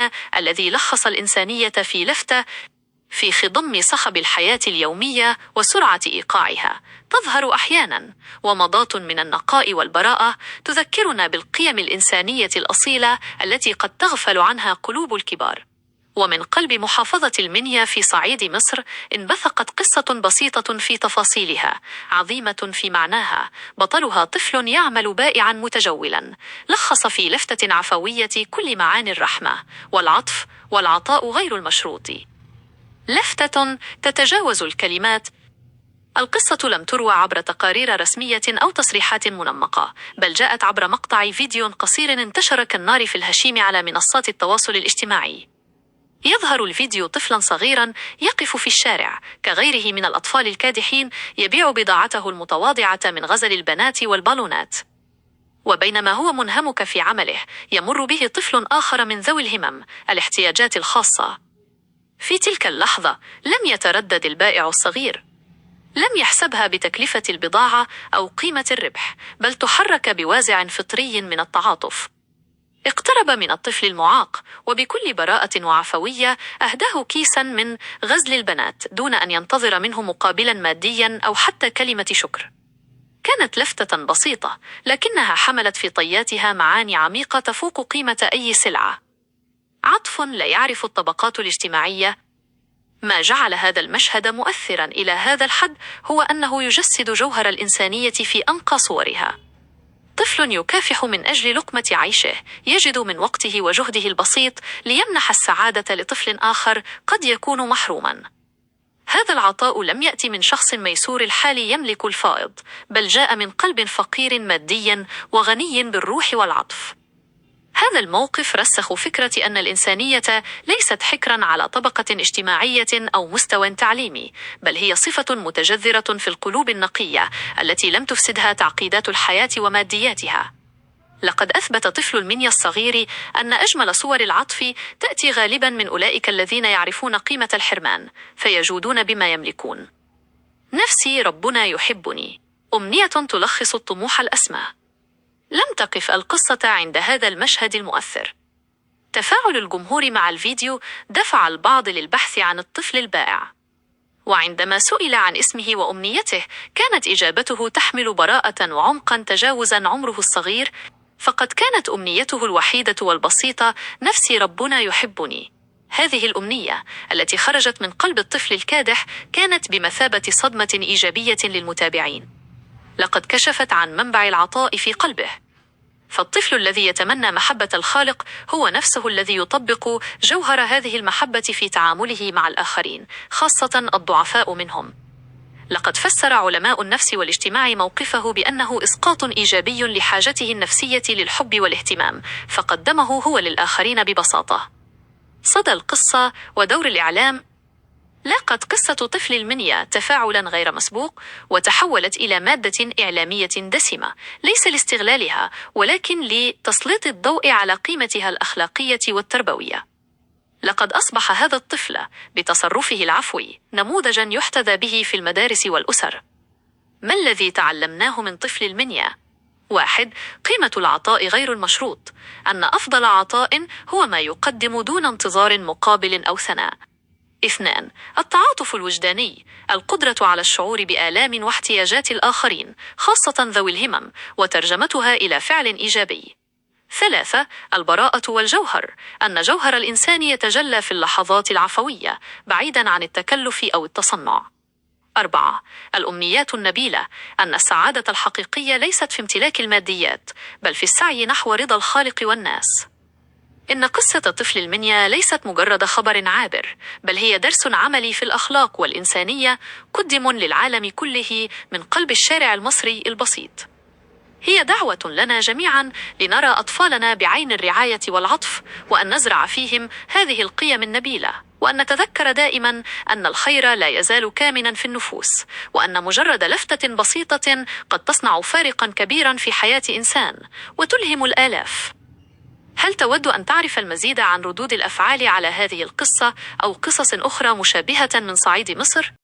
المنيا الذي لخص الإنسانية في لفتة في خضم صخب الحياة اليومية وسرعة إيقاعها، تظهر أحيانا ومضات من النقاء والبراءة تذكرنا بالقيم الإنسانية الأصيلة التي قد تغفل عنها قلوب الكبار. ومن قلب محافظة المنيا في صعيد مصر انبثقت قصة بسيطة في تفاصيلها، عظيمة في معناها، بطلها طفل يعمل بائعا متجولا، لخص في لفتة عفوية كل معاني الرحمة والعطف والعطاء غير المشروط. لفتة تتجاوز الكلمات. القصة لم تروى عبر تقارير رسمية أو تصريحات منمقة، بل جاءت عبر مقطع فيديو قصير انتشر كالنار في الهشيم على منصات التواصل الاجتماعي. يظهر الفيديو طفلا صغيرا يقف في الشارع كغيره من الأطفال الكادحين يبيع بضاعته المتواضعة من غزل البنات والبالونات. وبينما هو منهمك في عمله، يمر به طفل آخر من ذوي الهمم الاحتياجات الخاصة. في تلك اللحظة لم يتردد البائع الصغير، لم يحسبها بتكلفة البضاعة أو قيمة الربح، بل تحرك بوازع فطري من التعاطف. اقترب من الطفل المعاق وبكل براءة وعفوية أهداه كيسا من غزل البنات دون أن ينتظر منه مقابلا ماديا أو حتى كلمة شكر. كانت لفتة بسيطة، لكنها حملت في طياتها معاني عميقة تفوق قيمة أي سلعة. عطف لا يعرف الطبقات الاجتماعية. ما جعل هذا المشهد مؤثرا إلى هذا الحد هو أنه يجسد جوهر الإنسانية في أنقى صورها. طفل يكافح من أجل لقمة عيشه، يجد من وقته وجهده البسيط ليمنح السعادة لطفل آخر قد يكون محروما. هذا العطاء لم يأتي من شخص ميسور الحال يملك الفائض، بل جاء من قلب فقير ماديا وغني بالروح والعطف. هذا الموقف رسخ فكرة أن الإنسانية ليست حكرا على طبقة اجتماعية أو مستوى تعليمي، بل هي صفة متجذرة في القلوب النقية التي لم تفسدها تعقيدات الحياة ومادياتها. لقد أثبت طفل المنيا الصغير أن أجمل صور العطف تأتي غالبا من أولئك الذين يعرفون قيمة الحرمان فيجودون بما يملكون. نفسي ربنا يحبني، أمنية تلخص الطموح الأسمى. لم تقف القصة عند هذا المشهد المؤثر. تفاعل الجمهور مع الفيديو دفع البعض للبحث عن الطفل البائع، وعندما سئل عن اسمه وأمنيته كانت إجابته تحمل براءة وعمقا تجاوزا عمره الصغير، فقد كانت أمنيته الوحيدة والبسيطة نفسي ربنا يحبني. هذه الأمنية التي خرجت من قلب الطفل الكادح كانت بمثابة صدمة إيجابية للمتابعين. لقد كشفت عن منبع العطاء في قلبه، فالطفل الذي يتمنى محبة الخالق هو نفسه الذي يطبق جوهر هذه المحبة في تعامله مع الآخرين، خاصة الضعفاء منهم. لقد فسر علماء النفس والاجتماع موقفه بأنه إسقاط إيجابي لحاجته النفسية للحب والاهتمام، فقدمه هو للآخرين ببساطة. صدى القصة ودور الإعلام. لاقت قصة طفل المنيا تفاعلا غير مسبوق، وتحولت إلى مادة إعلامية دسمة، ليس لاستغلالها ولكن لتسليط الضوء على قيمتها الأخلاقية والتربوية. لقد أصبح هذا الطفل بتصرفه العفوي نموذجا يحتذى به في المدارس والأسر. ما الذي تعلمناه من طفل المنيا؟ 1. قيمة العطاء غير المشروط، أن أفضل عطاء هو ما يقدم دون انتظار مقابل أو ثناء. 2. التعاطف الوجداني، القدرة على الشعور بآلام واحتياجات الآخرين خاصة ذوي الهمم وترجمتها إلى فعل إيجابي. 3. البراءة والجوهر، أن جوهر الإنسان يتجلى في اللحظات العفوية بعيدا عن التكلف أو التصنع. 4. الأمنيات النبيلة، أن السعادة الحقيقية ليست في امتلاك الماديات بل في السعي نحو رضا الخالق والناس. إن قصة طفل المنيا ليست مجرد خبر عابر، بل هي درس عملي في الأخلاق والإنسانية قدم للعالم كله من قلب الشارع المصري البسيط. هي دعوة لنا جميعا لنرى أطفالنا بعين الرعاية والعطف، وأن نزرع فيهم هذه القيم النبيلة، وأن نتذكر دائما أن الخير لا يزال كامنا في النفوس، وأن مجرد لفتة بسيطة قد تصنع فارقا كبيرا في حياة إنسان وتلهم الآلاف. هل تود أن تعرف المزيد عن ردود الأفعال على هذه القصة أو قصص أخرى مشابهة من صعيد مصر؟